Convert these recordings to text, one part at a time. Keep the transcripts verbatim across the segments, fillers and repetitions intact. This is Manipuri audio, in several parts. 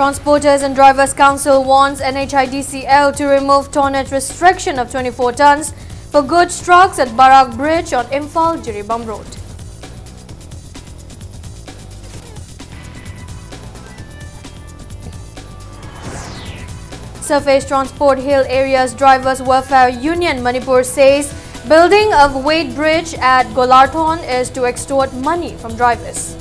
Transporters and Drivers Council wants N H I D C L to remove tonnage restriction of twenty-four tons for goods trucks at Barak Bridge on Imphal Jiribam Road. Surface Transport Hill Areas Drivers Welfare Union Manipur says building of weight bridge at Golarthon is to extort money from drivers.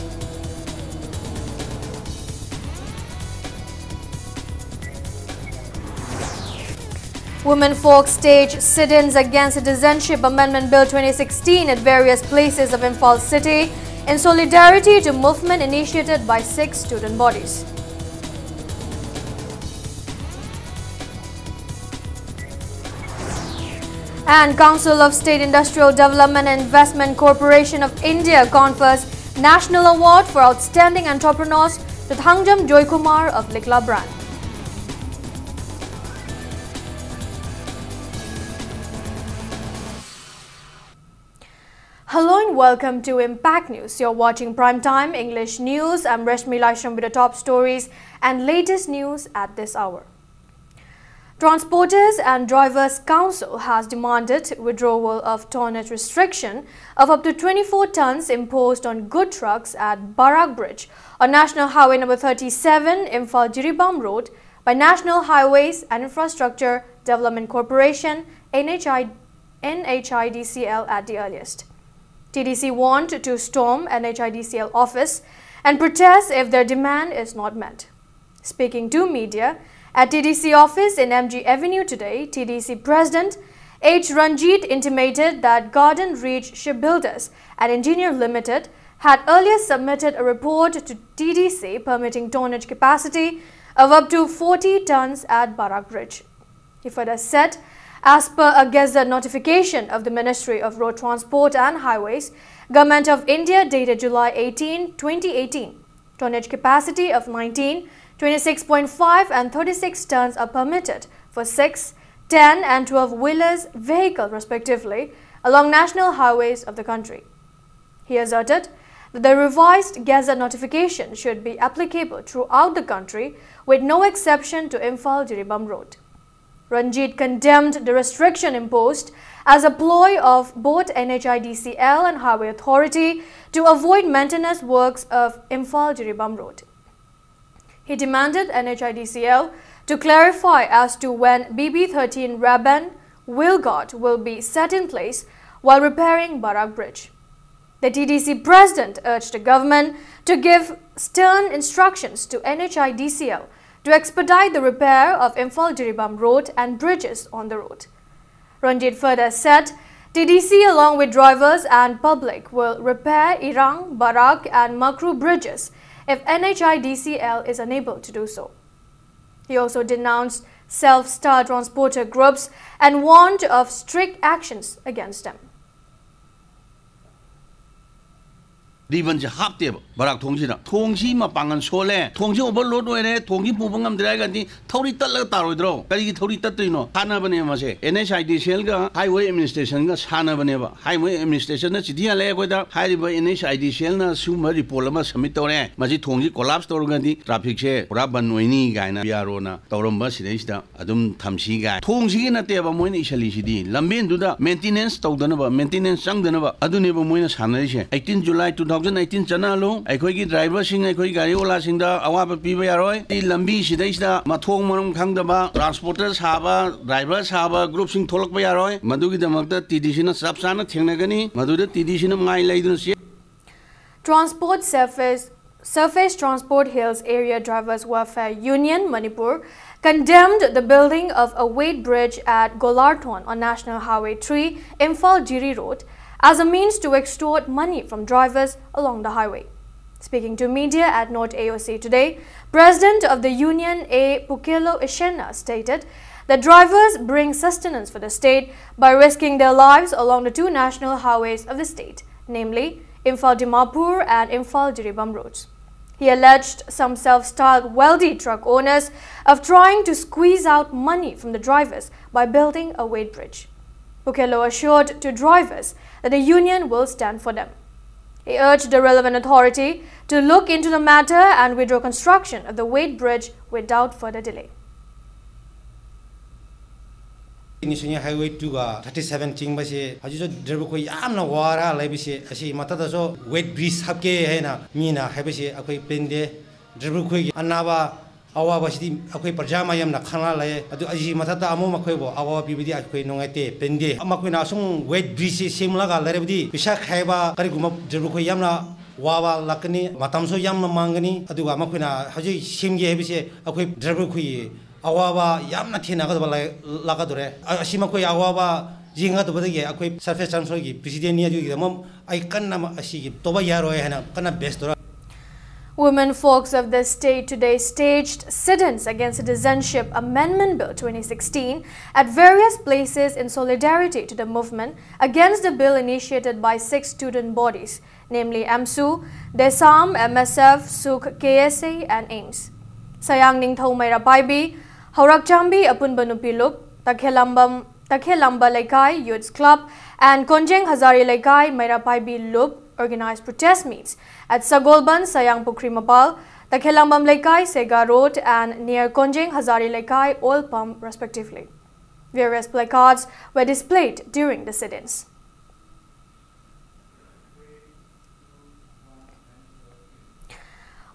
Women folk stage sit-ins against Citizenship Amendment Bill twenty sixteen at various places of Imphal city in solidarity to movement initiated by six student bodies. And Council of State Industrial Development and Investment Corporation of India confers National Award for Outstanding Entrepreneurs to Thangjam Joykumar of Likla Brand. Hello and welcome to Impact News. You're watching Prime Time English News. I'm Rashmi Laisham with the top stories and latest news at this hour. Transporters and Drivers Council has demanded withdrawal of tonnage restriction of up to twenty-four tons imposed on good trucks at Barak Bridge on National Highway number thirty-seven, Imphal Jiribam Road, by National Highways and Infrastructure Development Corporation, N H I, N H I D C L, at the earliest. T D C warned to storm N H I D C L office and protest if their demand is not met. Speaking to media at T D C office in M G Avenue today, T D C President H Ranjit intimated that Garden Reach Shipbuilders and Engineer Limited had earlier submitted a report to T D C permitting tonnage capacity of up to forty tons at Barak Bridge. He further said, as per a gazette notification of the Ministry of Road Transport and Highways, Government of India dated July eighteen, twenty eighteen, tonnage capacity of nineteen, twenty-six point five and thirty-six tons are permitted for six, ten and twelve wheelers vehicle respectively along national highways of the country. He asserted The revised gazette notification should be applicable throughout the country, with no exception to Imphal Jiribam Road. Ranjit condemned the restriction imposed as a ploy of both N H I D C L and Highway Authority to avoid maintenance works of Imphal Jiribam Road. He demanded N H I D C L to clarify as to when B B thirteen Raban wheel guard will be set in place while repairing Barak Bridge. The T D C president urged the government to give stern instructions to N H I D C L to expedite the repair of Imphal Jiribam Road and bridges on the road. Ranjit further said T D C, along with drivers and public, will repair Irang, Barak, and Makru bridges if N H I D C L is unable to do so. He also denounced self-styled transporter groups and warned of strict actions against them. ꯔꯤꯕꯟꯁꯦ ꯍꯥꯞꯇꯦꯕ ꯕꯔꯥꯛ ꯊꯣꯡꯁꯤꯗ꯫ ꯊꯣꯡꯁꯤ ꯃꯄꯥꯡꯒꯜ ꯁꯣꯜꯂꯦ, ꯊꯣꯡꯁꯤ ꯑꯣꯚꯔꯂꯣꯗ ꯑꯣꯏꯔꯦ, ꯊꯣꯡꯁꯤ ꯄꯨꯕ ꯉꯝꯗ꯭ꯔꯦ ꯍꯥꯏꯔꯒꯗꯤ ꯊꯧꯔꯤ ꯇꯠꯂꯒ ꯇꯥꯔꯣꯏꯗ꯭ꯔꯣ? ꯀꯔꯤꯒꯤ ꯊꯧꯔꯤ ꯇꯠꯇꯣꯏꯅꯣ? ꯁꯥꯟꯅꯕꯅꯦ ꯃꯁꯦ꯫ ꯑꯦꯟ ꯑꯩꯆ ꯑꯥꯏ ꯗꯤ ꯁꯤ ꯑꯦꯜꯒ ꯍꯥꯏꯋꯦ ꯑꯦꯗꯃꯤꯅꯤꯁꯇ꯭ꯔꯦꯁꯟꯒ ꯁꯥꯟꯅꯕꯅꯦꯕ꯫ ꯍꯥꯏꯋꯦ ꯑꯦꯗꯃꯤꯅꯤꯁꯇ꯭ꯔꯦꯁꯟꯅ ꯆꯤꯊꯤ ꯍꯜꯂꯛꯑꯦ ꯑꯩꯈꯣꯏꯗ, ꯍꯥꯏꯔꯤꯕ ꯑꯦꯟ ꯑꯩꯆ ꯑꯥꯏ ꯗꯤ ꯁꯤ ꯑꯦꯜꯅ ꯁꯤꯒꯨꯝꯕ ꯔꯤꯄꯣꯔꯠ ꯑꯃ ꯁꯕꯃꯤꯠ ꯇꯧꯔꯦ, ꯃꯁꯤ ꯊꯣꯡꯁꯤ ꯀꯣꯂꯥꯞꯁ ꯇꯧꯔꯒꯗꯤ ꯇ꯭ꯔꯥꯐꯤꯛꯁꯦ ꯄꯨꯔꯥ ꯕꯟ ꯑꯣꯏꯅꯤ ꯀꯥꯏꯅ ꯄꯤ ꯑꯥꯔ ꯑꯣꯅ ꯇꯧꯔꯝꯕ ꯁꯤꯗꯩꯁꯤꯗ ꯑꯗꯨꯝ ꯊꯝꯁꯤ ꯀꯥꯏ꯫ ꯊꯣꯡꯁꯤꯒꯤ ꯅꯠꯇꯦꯕ ꯃꯣꯏꯅ ꯏꯁꯜꯂꯤꯁꯤꯗꯤ, ꯂꯝꯕꯦꯟꯗꯨꯗ ꯃꯦꯟꯇꯤꯅꯦꯟꯁ ꯇꯧꯗꯅꯕ, ꯃꯦꯟꯇꯤꯅꯦꯟꯁ ꯆꯪꯗꯅꯕ, ꯑꯗꯨꯅꯦꯕ ꯃꯣꯏꯅ ꯁꯥꯟꯅꯔꯤꯁꯦ꯫ Eighteen July two thousand eighteen ꯆꯠꯅꯍꯜꯂꯨ꯫ ꯑꯩꯈꯣꯏꯒꯤ ꯗ꯭ꯔꯥꯏꯚꯔꯁꯤꯡ, ꯑꯩꯈꯣꯏ ꯒꯥꯔꯤ ꯑꯣꯂꯥꯁꯤꯡꯗ ꯑꯋꯥꯕ ꯄꯤꯕ ꯌꯥꯔꯣꯏ꯫ ꯁꯤ ꯂꯝꯕꯤꯁꯤꯗꯩꯁꯤꯗ ꯃꯊꯣꯡ ꯃꯔꯝ ꯈꯪꯗꯕ ꯇ꯭ꯔꯥꯟꯁꯄꯣꯔꯇꯔ ꯁꯥꯕ, ꯗ꯭ꯔꯥꯏꯚꯔ ꯁꯥꯕ ꯒ꯭ꯔꯨꯞꯁꯤꯡ ꯊꯣꯛꯂꯛꯄ ꯌꯥꯔꯣꯏ꯫ ꯃꯗꯨꯒꯤꯗꯃꯛꯇ ꯇꯤ ꯗꯤ ꯁꯤꯅ ꯆꯞ ꯆꯥꯅ ꯊꯦꯡꯅꯒꯅꯤ꯫ ꯃꯗꯨꯗ ꯇꯤ ꯗꯤ ꯁꯤꯅ ꯃꯥꯏ ꯂꯩꯗꯨꯅ ꯆꯦ- Transport Surface, Surface Transport Hills Area Drivers Welfare Union Manipur condemned the building of a weight bridge at Golarthon on National Highway three, Imphal Jiri Road, as a means to extort money from drivers along the highway. Speaking to media at North A O C today, President of the Union A Pukelo Ishena stated that drivers bring sustenance for the state by risking their lives along the two national highways of the state, namely Imphal Dimapur and Imphal Jiribam roads. He alleged some self-styled wealthy truck owners of trying to squeeze out money from the drivers by building a weight bridge. Pukelo assured to drivers that the union will stand for them. He urged the relevant authority to look into the matter and withdraw construction of the weight bridge without further delay. National Highway two ꯒ thirty seven ꯆꯤꯡꯕꯁꯦ ꯍꯧꯖꯤꯛꯁꯨ driver ꯈꯣꯏ ꯌꯥꯝꯅ ꯋꯥꯔ ꯂꯩꯕꯁꯦ, ꯑꯁꯤ ꯃꯊꯛꯇꯁꯨ weight bridge ꯍꯥꯞꯀꯦ ꯍꯥꯏꯅ ꯃꯤꯅ ꯍꯥꯏꯕꯁꯦ ꯑꯩꯈꯣꯏ ꯄꯦꯟꯗꯦ꯫ Driver ꯈꯣꯏꯒꯤ ꯑꯅꯥꯕ ꯑꯋꯥꯕꯁꯤꯗꯤ ꯑꯩꯈꯣꯏ ꯄ꯭ꯔꯖꯥ ꯃꯌꯥꯝꯅ ꯈꯪꯂ ꯂꯩ꯫ ꯑꯗꯨ ꯑꯁꯤ ꯃꯊꯛꯇ ꯑꯃꯨꯛ ꯃꯈꯣꯏꯕꯨ ꯑꯋꯥꯕ ꯄꯤꯕꯗꯤ ꯑꯩꯈꯣꯏ ꯅꯨꯡꯉꯥꯏꯇꯦ, ꯄꯦꯟꯗꯦ꯫ ꯃꯈꯣꯏꯅ ꯑꯁꯨꯝ weight bridge ꯁꯤ ꯁꯦꯝꯂꯒ ꯂꯩꯔꯕꯗꯤ ꯄꯩꯁꯥ ꯈꯥꯏꯕ ꯀꯔꯤꯒꯨꯝꯕ driver ꯈꯣꯏ ꯌꯥꯝꯅ ꯋꯥꯕ ꯂꯥꯛꯀꯅꯤ, ꯃꯇꯝꯁꯨ ꯌꯥꯝꯅ ꯃꯥꯡꯒꯅꯤ꯫ ꯑꯗꯨꯒ ꯃꯈꯣꯏꯅ ꯍꯧꯖꯤꯛ ꯁꯦꯝꯒꯦ ꯍꯥꯏꯕꯁꯦ ꯑꯩꯈꯣꯏ driver ꯈꯣꯏꯒꯤ ꯑꯋꯥꯕ ꯌꯥꯝꯅ ꯊꯦꯡꯅꯒꯗꯕ ꯂꯥꯛꯀꯗꯧꯔꯦ꯫ ꯑꯁꯤ ꯃꯈꯣꯏ ꯑꯋꯥꯕ ꯌꯦꯡꯒꯗꯕꯗꯒꯤ ꯑꯩꯈꯣꯏ Surface Transport ꯀꯤ president ꯅꯤ, ꯑꯗꯨꯒꯤꯗꯃꯛ ꯑꯩ ꯀꯟꯅ ꯑꯁꯤꯒꯤ ꯇꯧꯕ ꯌꯥꯔꯣꯏ ꯍꯥꯏꯅ ꯀꯟꯅ base ꯇꯧꯔ꯫ Women folks of the state today staged sit-ins against Citizenship Amendment Bill twenty sixteen at various places in solidarity to the movement against the bill initiated by six student bodies, namely AMSU, DESAM, MSF, SUK, KSA and AIMS. Sayang Ningthou Meira Paibi, Haurakchambi Apunba Nupi Lup, Takhelambam, Takhelamba Leikai Youths Club and Konjeng Hazari Leikai Meira Paibi Lup organized protest meets at Sagolban Sayang Pukhri Mapal, Takhelambam Leikai Sega Road and near Konjeng Hazari Leikai Oil Pump respectively. Various placards were displayed during the sit-ins.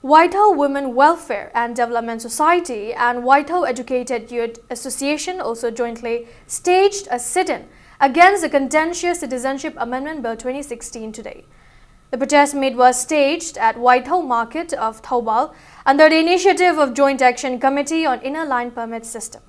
Waithau Women Welfare and Development Society and Waithau Educated Youth Association also jointly staged a sit-in against the contentious Citizenship Amendment Bill twenty sixteen today. The protest meet was staged at Waithau Market of Thoubal under the initiative of Joint Action Committee on Inner Line Permit System.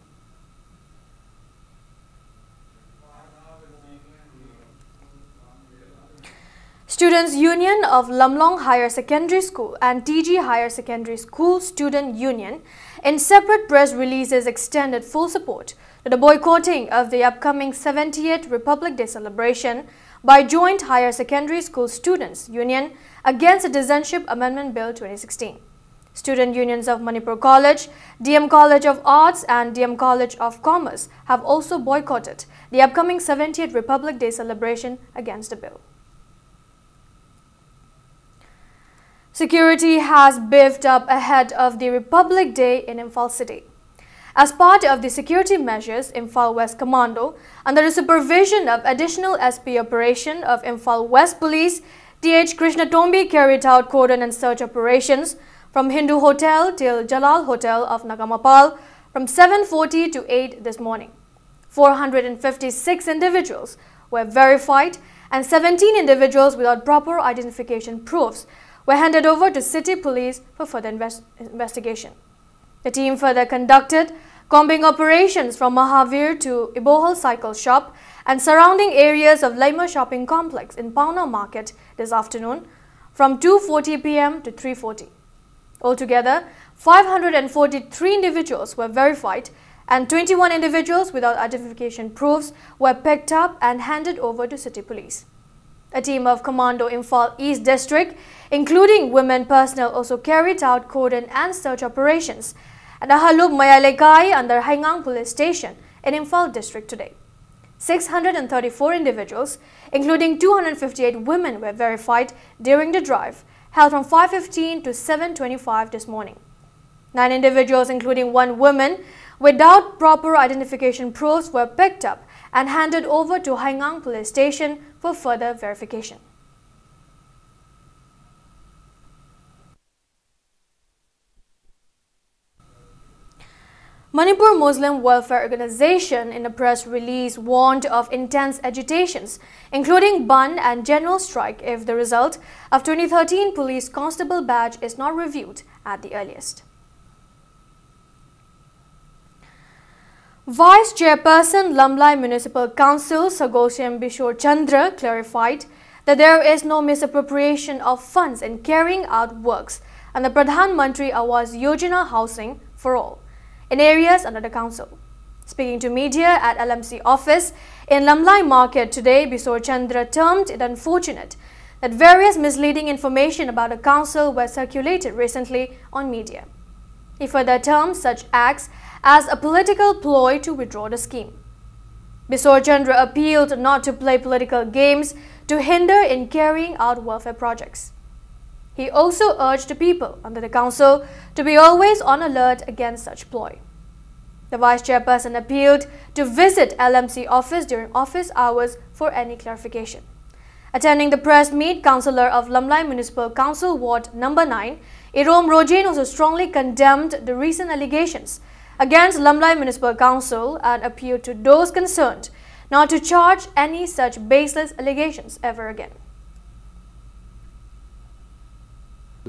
Students Union of Lamlong Higher Secondary School and T G Higher Secondary School Student Union, in separate press releases, extended full support to the boycotting of the upcoming seventieth Republic Day celebration by Joint Higher Secondary School Students Union against the Citizenship Amendment Bill twenty sixteen. Student unions of Manipur College, D M College of Arts and D M College of Commerce have also boycotted the upcoming seventieth Republic Day celebration against the bill. Security has beefed up ahead of the Republic Day in Imphal City. As part of the security measures, Imphal West Commando, under the supervision of Additional S P Operation of Imphal West Police, T H Krishna Tombi, carried out cordon and search operations from Hindu Hotel till Jalal Hotel of Nagamapal from seven forty to eight this morning. Four hundred and fifty-six individuals were verified and seventeen individuals without proper identification proofs were handed over to city police for further invest- investigation. The team further conducted combing operations from Mahavir to Ibohal Cycle Shop and surrounding areas of Laima Shopping Complex in Paona Market this afternoon from two forty p m to three forty. Altogether, five hundred and forty-three individuals were verified and twenty-one individuals without identification proofs were picked up and handed over to city police. A team of Commando Imphal East District, including women personnel, also carried out cordon and search operations at Ahalup Mayalekai under Haingang Police Station in Imphal District today. Six hundred and thirty-four individuals, including two hundred fifty-eight women, were verified during the drive held from five fifteen to seven twenty-five this morning. Nine individuals, including one woman, without proper identification proofs were picked up and handed over to Haingang Police Station for further verification. Manipur Muslim Welfare Organization, in a press release, warned of intense agitations, including bandh and general strike, if the result of twenty thirteen police constable badge is not reviewed at the earliest. Vice Chairperson, Lamlai Municipal Council, Sagosem Bishor Chandra, clarified that there is no misappropriation of funds in carrying out works and the Pradhan Mantri Awas Yojana housing for all in areas under the council. Speaking to media at L M C office in Lamlai Market today, Bishor Chandra termed it unfortunate that various misleading information about the council were circulated recently on media. He further termed such acts as a political ploy to withdraw the scheme. Bishor Chandra appealed not to play political games to hinder in carrying out welfare projects. He also urged the people under the council to be always on alert against such ploy. The vice chairperson appealed to visit L M C office during office hours for any clarification. Attending the press meet, councillor of Lamlai Municipal Council Ward number nine, Irom Rojen, also strongly condemned the recent allegations against Lamlai Municipal Council and appealed to those concerned not to charge any such baseless allegations ever again.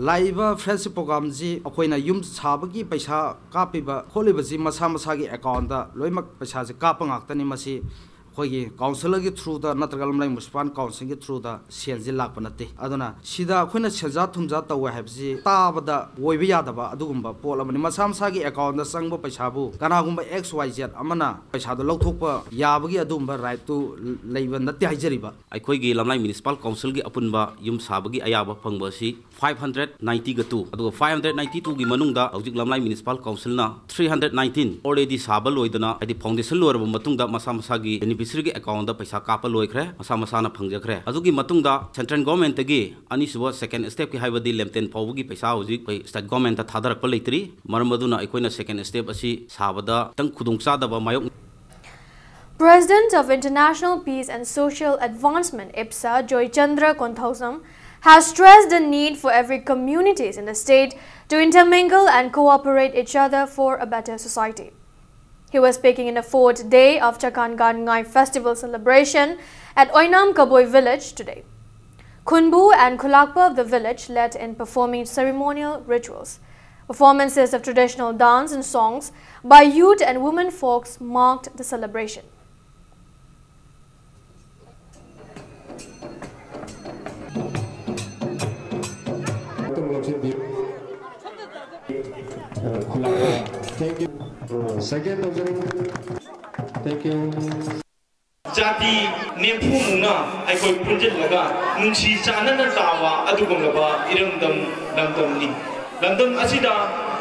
ꯂꯥꯛꯏꯕ ꯐ꯭ꯂꯦꯒꯁꯤꯞ ꯄ꯭ꯔꯣꯒ꯭ꯔꯥꯝꯁꯤ ꯑꯩꯈꯣꯏꯅ ꯌꯨꯝ ꯁꯥꯕꯒꯤ ꯄꯩꯁꯥ ꯀꯥꯞꯄꯤꯕ ꯈꯣꯠꯂꯤꯕꯁꯤ ꯃꯁꯥ ꯃꯁꯥꯒꯤ ꯑꯦꯀꯥꯎꯟꯗ ꯂꯣꯏꯅꯃꯛ ꯄꯩꯁꯥꯁꯦ ꯀꯥꯞꯄ ꯉꯥꯛꯇꯅꯤ꯫ ꯃꯁꯤ ꯑꯩꯈꯣꯏꯒꯤ ꯀꯥꯎꯟꯁꯤꯜꯒꯤ ꯊ꯭ꯔꯨꯗ ꯅꯠꯇ꯭ꯔꯒ ꯂꯝꯂꯩ ꯃ꯭ꯌꯨꯅꯤꯁꯤꯄꯥꯜ ꯀꯥꯎꯟꯁꯤꯜꯒꯤ ꯊ꯭ꯔꯨꯗ ꯁꯦꯜꯁꯤ ꯂꯥꯛꯄ ꯅꯠꯇꯦ꯫ ꯑꯗꯨꯅ ꯁꯤꯗ ꯑꯩꯈꯣꯏꯅ ꯁꯦꯟꯖꯥ ꯊꯨꯝꯖꯥ ꯇꯧꯋꯦ ꯍꯥꯏꯕꯁꯤ ꯇꯥꯕꯗ ꯑꯣꯏꯕ ꯌꯥꯗꯕ ꯑꯗꯨꯒꯨꯝꯕ ꯄꯣꯠ ꯑꯃꯅꯤ꯫ ꯃꯁꯥ ꯃꯁꯥꯒꯤ ꯑꯦꯀꯥꯎꯟꯗ ꯆꯪꯕ ꯄꯩꯁꯥꯕꯨ ꯀꯅꯥꯒꯨꯝꯕ X Y Z ꯑꯃꯅ ꯄꯩꯁꯥꯗꯣ ꯂꯧꯊꯣꯛꯄ ꯌꯥꯕꯒꯤ ꯑꯗꯨꯒꯨꯝꯕ ꯔꯥꯏꯠꯇꯨ ꯂꯩꯕ ꯅꯠꯇꯦ ꯍꯥꯏꯖꯔꯤꯕ꯫ ꯑꯩꯈꯣꯏꯒꯤ ꯂꯝꯂꯥꯏ ꯃ꯭ꯌꯨꯅꯤꯁꯤꯄꯥꯜ ꯀꯥꯎꯟꯁꯤꯜꯒꯤ ꯑꯄꯨꯟꯕ ꯌꯨꯝ ꯁꯥꯕꯒꯤ ꯑꯌꯥꯕ ꯐꯪꯕ ꯑꯁꯤ five hundred ninety-two, ꯑꯗꯨꯒ five hundred ninety-two ꯒꯤ ꯃꯅꯨꯡꯗ ꯍꯧꯖꯤꯛ ꯂꯝꯂꯥꯏ ꯃ꯭ꯌꯨꯅꯤꯁꯤꯄꯥꯜ ꯀꯥꯎꯟꯁꯤꯜꯅ three hundred nineteen already ꯁꯥꯕ ꯂꯣꯏꯗꯅ, ꯍꯥꯏꯗꯤ ꯐꯥꯎꯟꯗꯦꯁꯟ ꯂꯣꯏꯔꯕ ꯃꯇꯨꯡꯗ ꯃꯁꯥ ꯃꯁꯥꯒꯤ ꯕꯦꯅꯤꯐꯤꯁꯔꯤꯒꯤ ꯑꯦꯀꯥꯎꯟꯗ ꯄꯩꯁꯥ ꯀꯥꯞꯄ ꯂꯣꯏꯈ꯭ꯔꯦ, ꯃꯁꯥ ꯃꯁꯥꯅ ꯐꯪꯖꯈ꯭ꯔꯦ꯫ ꯑꯗꯨꯒꯤ ꯃꯇꯨꯡꯗ ꯁꯦꯟꯇ꯭ꯔꯦꯜ ꯒꯣꯔꯃꯦꯟꯠꯇꯒꯤ ꯑꯅꯤꯁꯨꯕ ꯁꯦꯀꯦꯟ ꯁ꯭ꯇꯦꯞꯀꯤ, ꯍꯥꯏꯕꯗꯤ ꯂꯦꯝꯇꯦꯟ ꯐꯥꯎꯕꯒꯤ ꯄꯩꯁꯥ ꯍꯧꯖꯤꯛ ꯑꯩꯈꯣꯏ ꯁ꯭ꯇꯦꯠ ꯒꯣꯔꯃꯦꯟꯠꯇ ꯊꯥꯗꯔꯛꯄ ꯂꯩꯇ꯭ꯔꯤ꯫ ꯃꯔꯝ ꯑꯗꯨꯅ ꯑꯩꯈꯣꯏꯅ ꯁꯦꯀꯦꯟ ꯁ꯭ꯇꯦꯞ ꯑꯁꯤ ꯁꯥꯕꯗ ꯈꯤꯇꯪ ꯈꯨꯗꯣꯡꯆꯥꯗꯕ ꯃꯥꯌꯣꯛ President of International Peace and Social Advancement, IPSA, Joychandra Konthoujam, has stressed the need for every communities in the state to intermingle and cooperate each other for a better society. He was speaking in the fourth day of Chakan Gan Ngai festival celebration at Oinam Kaboi village today. Khunbu and Khulakpa of the village led in performing ceremonial rituals. Performances of traditional dance and songs by youth and women folks marked the celebration. Thank you. Second, thank you. ꯖꯥꯇꯤ ꯅꯤꯐꯨꯃꯨꯛꯅ ꯑꯩꯈꯣꯏ ꯄꯨꯟꯁꯤꯜꯂꯒ ꯅꯨꯡꯁꯤ ꯆꯥꯟꯅꯅ ꯇꯥꯕ ꯑꯗꯨꯒꯨꯝꯂꯕ ꯏꯔꯝꯗꯝ ꯂꯝꯗꯝꯅꯤ꯫ ꯂꯝꯗꯝ ꯑꯁꯤꯗ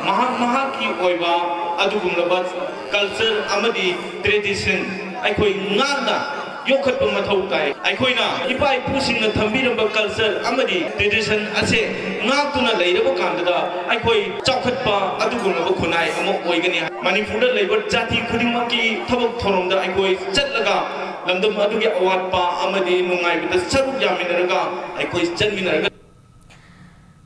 ꯃꯍꯥꯛ ꯃꯍꯥꯛꯀꯤ ꯑꯣꯏꯕ ꯑꯗꯨꯒꯨꯝꯂꯕ ꯀꯜꯆꯔ ꯑꯃꯗꯤ ꯇ꯭ꯔꯦꯗꯤꯁꯟ ꯑꯩꯈꯣꯏ ꯉꯥꯛꯅ ꯌꯣꯛꯈꯠꯄ ꯃꯊꯧ ꯇꯥꯏ꯫ ꯑꯩꯈꯣꯏꯅ ꯏꯄꯥ ꯏꯄꯨꯁꯤꯡꯅ ꯊꯝꯕꯤꯔꯝꯕ culture ꯑꯃꯗꯤ tradition ꯑꯁꯦ ꯉꯥꯛꯇꯨꯅ ꯂꯩꯔꯕ ꯀꯥꯟꯗꯨꯗ ꯑꯩꯈꯣꯏ ꯆꯥꯎꯈꯠꯄ ꯑꯗꯨꯒꯨꯝꯂꯕ ꯈꯨꯟꯅꯥꯏ ꯑꯃ ꯑꯣꯏꯒꯅꯤ꯫ ꯃꯅꯤꯄꯨꯔꯗ ꯂꯩꯕ ꯖꯥꯇꯤ ꯈꯨꯗꯤꯡꯃꯛꯀꯤ ꯊꯕꯛ ꯊꯧꯔꯝꯗ ꯑꯩꯈꯣꯏ ꯆꯠꯂꯒ ꯂꯝꯗꯝ ꯑꯗꯨꯒꯤ ꯑꯋꯥꯠꯄ ꯑꯃꯗꯤ ꯅꯨꯡꯉꯥꯏꯕꯗ ꯁꯔꯨꯛ ꯌꯥꯃꯤꯟꯅꯔꯒ ꯑꯩꯈꯣꯏ ꯆꯠꯃꯤꯟꯅꯔꯒ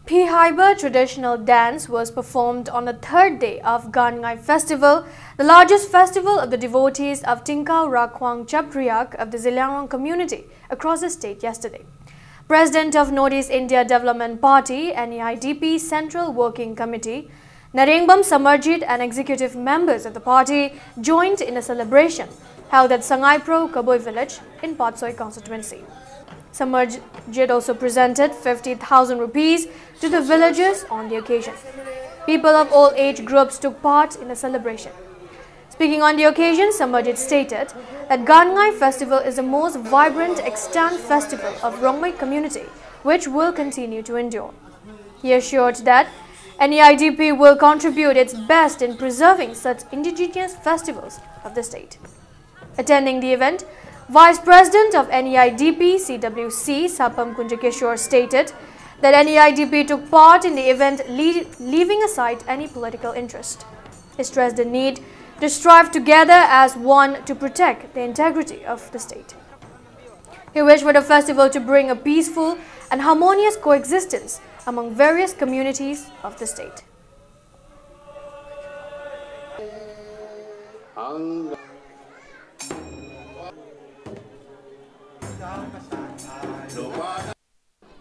Phihaiba traditional dance was performed on the third day of Gangngai Festival, the largest festival of the devotees of Tingkao Rakhwang Chapriyak of the Zeliangrong community across the state yesterday. President of Northeast India Development Party, NEIDP Central Working Committee, Narengbam Samarjit and executive members of the party joined in a celebration held at Sangaipro Kaboi village in Patsoi constituency. Samarjit also presented fifty thousand rupees to the villagers on the occasion. People of all age groups took part in the celebration. Speaking on the occasion, Samarjit stated that Gangngai festival is the most vibrant extant festival of Rongmei community, which will continue to endure. He assured that NEIDP will contribute its best in preserving such indigenous festivals of the state. Attending the event, Vice President of NEIDP CWC Sapam Kunjakeshwar stated that NEIDP took part in the event, le- leaving aside any political interest. He stressed the need to strive together as one to protect the integrity of the state. He wished for the festival to bring a peaceful and harmonious coexistence among various communities of the state.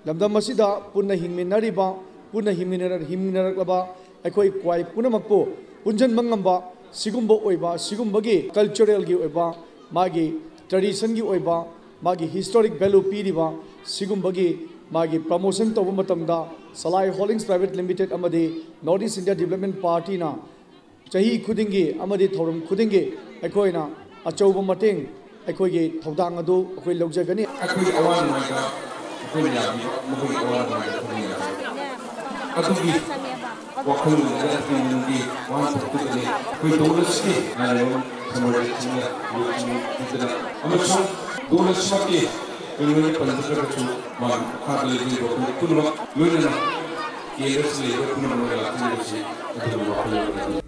ꯂꯝꯗꯝ ꯑꯁꯤꯗ ꯄꯨꯟꯅ ꯍꯤꯡꯃꯤꯟꯅꯔꯤꯕ, ꯄꯨꯟꯅ ꯍꯤꯡꯃꯤꯟꯅꯔꯛꯂꯕ ꯑꯩꯈꯣꯏ ꯀ꯭ꯋꯥꯏ ꯄꯨꯝꯅꯃꯛꯄꯨ ꯄꯨꯟꯁꯤꯟꯕ ꯉꯝꯕ ꯁꯤꯒꯨꯝꯕ ꯑꯣꯏꯕ, ꯁꯤꯒꯨꯝꯕꯒꯤ culturalꯒꯤ ꯑꯣꯏꯕ, ꯃꯥꯒꯤ traditionꯒꯤ ꯑꯣꯏꯕ, ꯃꯥꯒꯤ historic value ꯄꯤꯔꯤꯕ ꯁꯤꯒꯨꯝꯕꯒꯤ ꯃꯥꯒꯤ promotion ꯇꯧꯕ ꯃꯇꯝꯗ Salai Holdings Private Limited ꯑꯃꯗꯤ North East India Development Partyꯅ ꯆꯍꯤ ꯈꯨꯗꯤꯡꯒꯤ ꯑꯃꯗꯤ ꯊꯧꯔꯝ ꯈꯨꯗꯤꯡꯒꯤ ꯑꯩꯈꯣꯏꯅ ꯑꯆꯧꯕ ꯃꯇꯦꯡ, ꯑꯩꯈꯣꯏꯒꯤ ꯊꯧꯗꯥꯡ ꯑꯗꯨ ꯑꯩꯈꯣꯏ ꯂꯧꯖꯒꯅꯤ꯫ ꯑꯩꯈꯣꯏꯒꯤ ꯑꯋꯥ ꯅꯨꯡꯉꯥꯏꯗ ꯑꯩꯈꯣꯏ ꯃꯌꯥꯝꯒꯤ, ꯃꯈꯣꯏꯒꯤ ꯑꯋꯥ ꯅꯨꯡꯉꯥꯏꯗ ꯑꯩꯈꯣꯏ ꯃꯌꯥꯝꯒꯤ ꯑꯗꯨꯒꯤ ꯋꯥꯈꯜꯂꯣꯟꯗꯨꯗ ꯑꯩꯈꯣꯏ ꯅꯨꯡꯒꯤ ꯋꯥꯍꯟꯊꯣꯛꯇꯨꯗꯅꯤ ꯑꯩꯈꯣꯏ ꯗꯣꯂꯔꯁꯀꯤ ꯉꯥꯏꯔꯕ ꯁꯃꯔꯖꯤꯠꯁꯤꯡꯅ ꯂꯨꯆꯤꯡꯗꯨꯅ ꯑꯃꯁꯨꯡ ꯂꯣꯏꯅꯃꯛꯀꯤ ꯀꯩꯅꯣ ꯄꯟꯖꯈ꯭ꯔꯒꯁꯨ ꯃꯥꯒꯤ ꯃꯈꯥꯗ ꯂꯩꯔꯤꯕ ꯑꯩꯈꯣꯏ ꯄꯨꯝꯅꯃꯛ ꯂꯣꯏꯅꯅ ꯀꯦꯟꯗ꯭ꯔꯁꯤꯗ ꯂꯩꯔꯤꯕ ꯄꯨꯝꯅꯃꯛ ꯂꯥꯛꯆꯔꯤꯕꯁꯤ ꯑꯗꯨꯒꯨꯝꯕ ꯋꯥꯈꯜꯂꯣꯟ ꯑꯗꯨ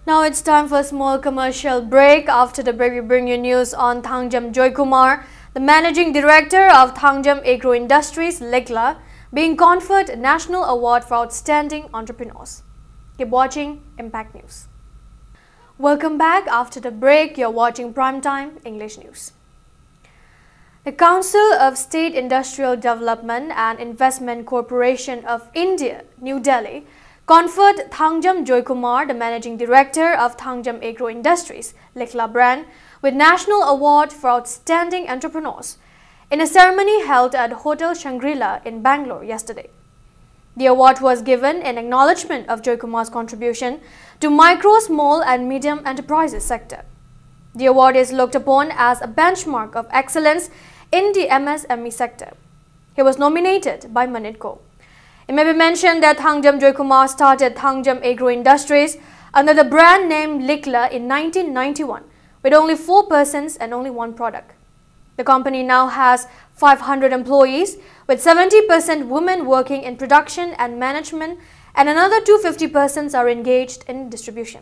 Now it's time for a small commercial break. After the break, we bring you news on Thangjam Joykumar, the managing director of Thangjam Agro Industries, Likla, being conferred National Award for Outstanding Entrepreneurs. Keep watching Impact News. Welcome back. After the break, you're watching Primetime English News. The Council of State Industrial Development and Investment Corporation of India, New Delhi, conferred Thangjam Joykumar, the managing director of Thangjam Agro Industries, Likla brand, with National Award for Outstanding Entrepreneurs in a ceremony held at Hotel Shangri-La in Bangalore yesterday. The award was given in acknowledgement of Joykumar's contribution to micro, small and medium enterprises sector. The award is looked upon as a benchmark of excellence in the M S M E sector. He was nominated by Manitco. It may be mentioned that Thangjam Joykumar started Thangjam Agro Industries under the brand name Likla in nineteen ninety-one, with only four persons and only one product. The company now has five hundred employees, with seventy percent women working in production and management, and another two hundred fifty persons are engaged in distribution.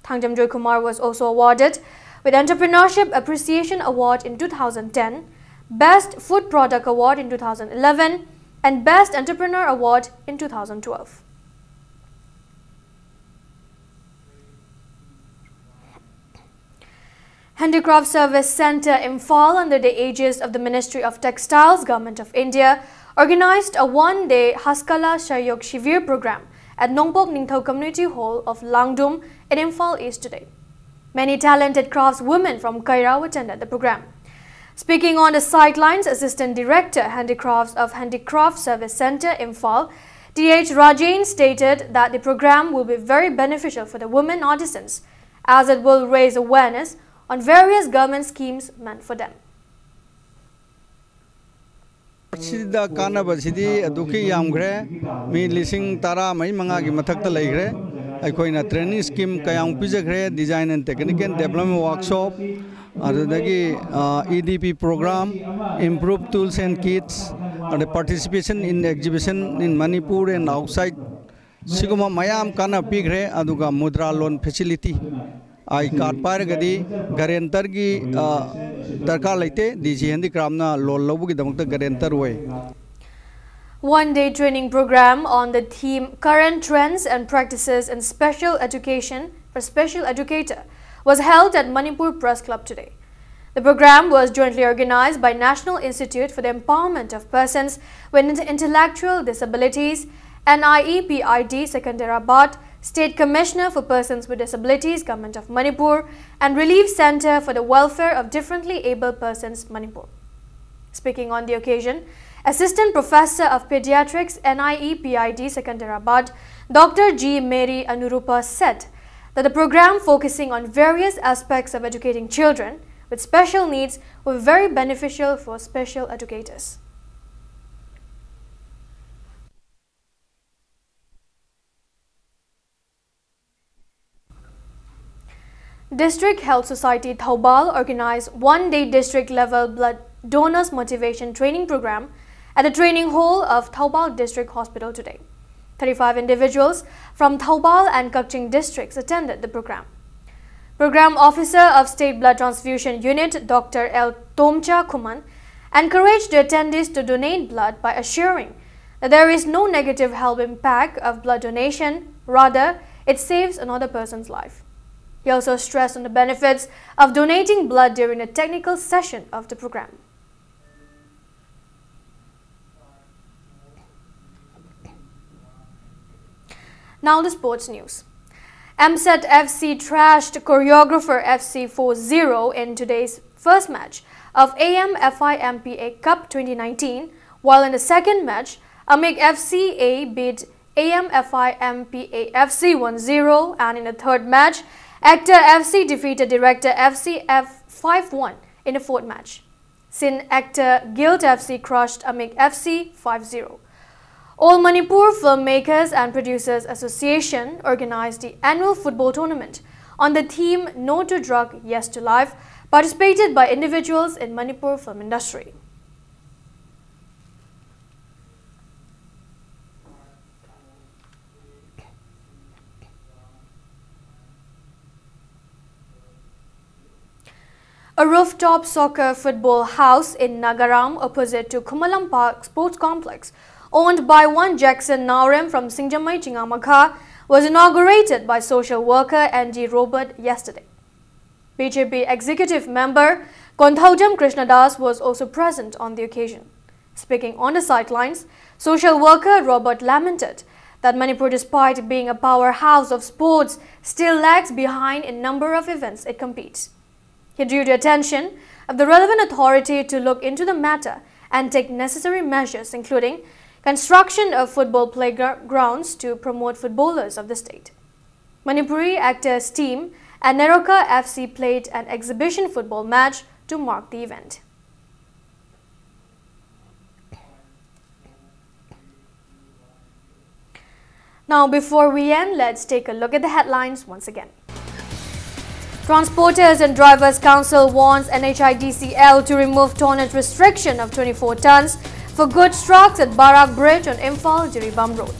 Thangjam Joykumar was also awarded with Entrepreneurship Appreciation Award in two thousand ten, Best Food Product Award in two thousand eleven, and Best Entrepreneur Award in two thousand twelve. Handicraft Service Centre Imphal, under the aegis of the Ministry of Textiles, Government of India, organized a one-day Haskala Sahyog Shivir program at Nongpok Ningthou Community Hall of Langdum in Imphal East today. Many talented craftswomen from Kairao attended the program. Speaking on the sidelines, Assistant Director, Handicrafts of Handicraft Service Centre, Imphal, T H Rajen stated that the program will be very beneficial for the women artisans, as it will raise awareness on various government schemes meant for them. ꯁꯤꯗ ꯀꯥꯟꯅꯕꯁꯤꯗꯤ ꯑꯗꯨꯛꯀꯤ ꯌꯥꯝꯈ꯭ꯔꯦ꯫ ꯃꯤ ꯂꯤꯁꯤꯡ ꯇꯔꯥ ꯃꯔꯤ ꯃꯉꯥꯒꯤ ꯃꯊꯛꯇ ꯂꯩꯈ꯭ꯔꯦ꯫ ꯑꯩꯈꯣꯏꯅ training scheme ꯀꯌꯥꯃꯨꯛ ꯄꯤꯖꯈ꯭ꯔꯦ, design and technical development workshop, ꯑꯗꯨꯗꯒꯤ E D P programme, improved tools and kits, ꯑꯗꯩ participation in exhibition in Manipur and outside, ꯁꯤꯒꯨꯝꯕ ꯃꯌꯥꯝ ꯀꯥꯟꯅꯕ ꯄꯤꯈ꯭ꯔꯦ꯫ ꯑꯗꯨꯒ ꯃꯨꯗ꯭ꯔꯥ ꯂꯣꯟ ꯐꯦꯁꯤꯂꯤꯇꯤ, ꯑꯥꯏ ꯀꯥꯔꯗ ꯄꯥꯏꯔꯒꯗꯤ ꯒꯥꯔꯦꯟꯇꯔꯒꯤ ꯗꯔꯀꯥꯔ ꯂꯩꯇꯦ꯫ ꯗꯤ ꯁꯤ ꯍꯦꯟꯗꯤꯀ꯭ꯔꯥꯐꯅ ꯂꯣꯟ ꯂꯧꯕꯒꯤꯗꯃꯛꯇ ꯒꯥꯔꯦꯟꯇꯔ ꯑꯣꯏ꯫ One day training program on the theme Current Trends and Practices in Special Education for Special Educator was held at Manipur Press Club today. The program was jointly organized by National Institute for the Empowerment of Persons with Intellectual Disabilities, N I E P I D Secunderabad, State Commissioner for Persons with Disabilities, Government of Manipur, and Relief Centre for the Welfare of Differently Abled Persons, Manipur. Speaking on the occasion, Assistant Professor of Pediatrics, N I E P I D Secunderabad, Doctor G Mary Anurupa said that the program focusing on various aspects of educating children with special needs were very beneficial for special educators. District Health Society Thoubal organized one-day district-level blood donors motivation training program at the training hall of Thoubal District Hospital today. Thirty-five individuals from Thoubal and Kakching districts attended the program. Program Officer of State Blood Transfusion Unit, Doctor L Tomcha Khuman, encouraged the attendees to donate blood by assuring that there is no negative health impact of blood donation, rather, it saves another person's life. He also stressed on the benefits of donating blood during a technical session of the program. Now the sports news. MSET FC thrashed Choreographer FC four zero in today's first match of AMFI MPA Cup twenty nineteen, while in the second match, Amik FC A beat AMFI MPA FC one zero, and in the third match, Actor FC defeated Director FC F five one in the fourth match. Sin Actor Guild FC crushed Amik FC five zero. All Manipur Filmmakers and Producers Association organized the annual football tournament on the theme No to Drug, Yes to Life, Participated by individuals in Manipur film industry. A rooftop soccer football house in Nagaram, opposite to Khumalampak Sports Complex, owned by one Jackson Naorem from Singjamai Chingamakha, was inaugurated by social worker N D Robert yesterday. B J P executive member Konthaujam Krishnadas was also present on the occasion. Speaking on the sidelines, social worker Robert lamented that Manipur, despite being a powerhouse of sports, still lags behind in number of events it competes. He drew the attention of the relevant authority to look into the matter and take necessary measures, including construction of football playgrounds to promote footballers of the state. Manipuri actors team and Neroka F C played an exhibition football match to mark the event. Now, before we end, let's take a look at the headlines once again. Transporters and Drivers Council warns N H I D C L to remove tonnage restriction of twenty-four tons for goods trucks at Barak Bridge on Imphal Jiribam Road.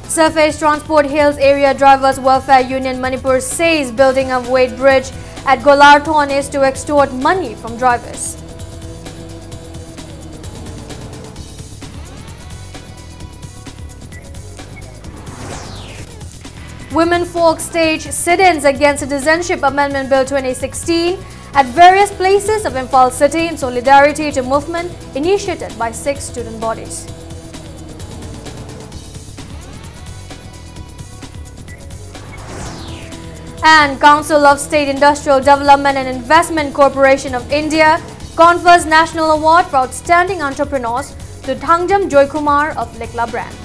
Surface Transport Hills Area Drivers Welfare Union Manipur says building of weight bridge at Golarthon is to extort money from drivers. Women folk stage sit-ins against Citizenship Amendment Bill twenty sixteen at various places of Imphal city in solidarity to movement initiated by six student bodies. And Council of State Industrial Development and Investment Corporation of India confers National Award for Outstanding Entrepreneurs to Thangjam Joykumar of Likla Brand.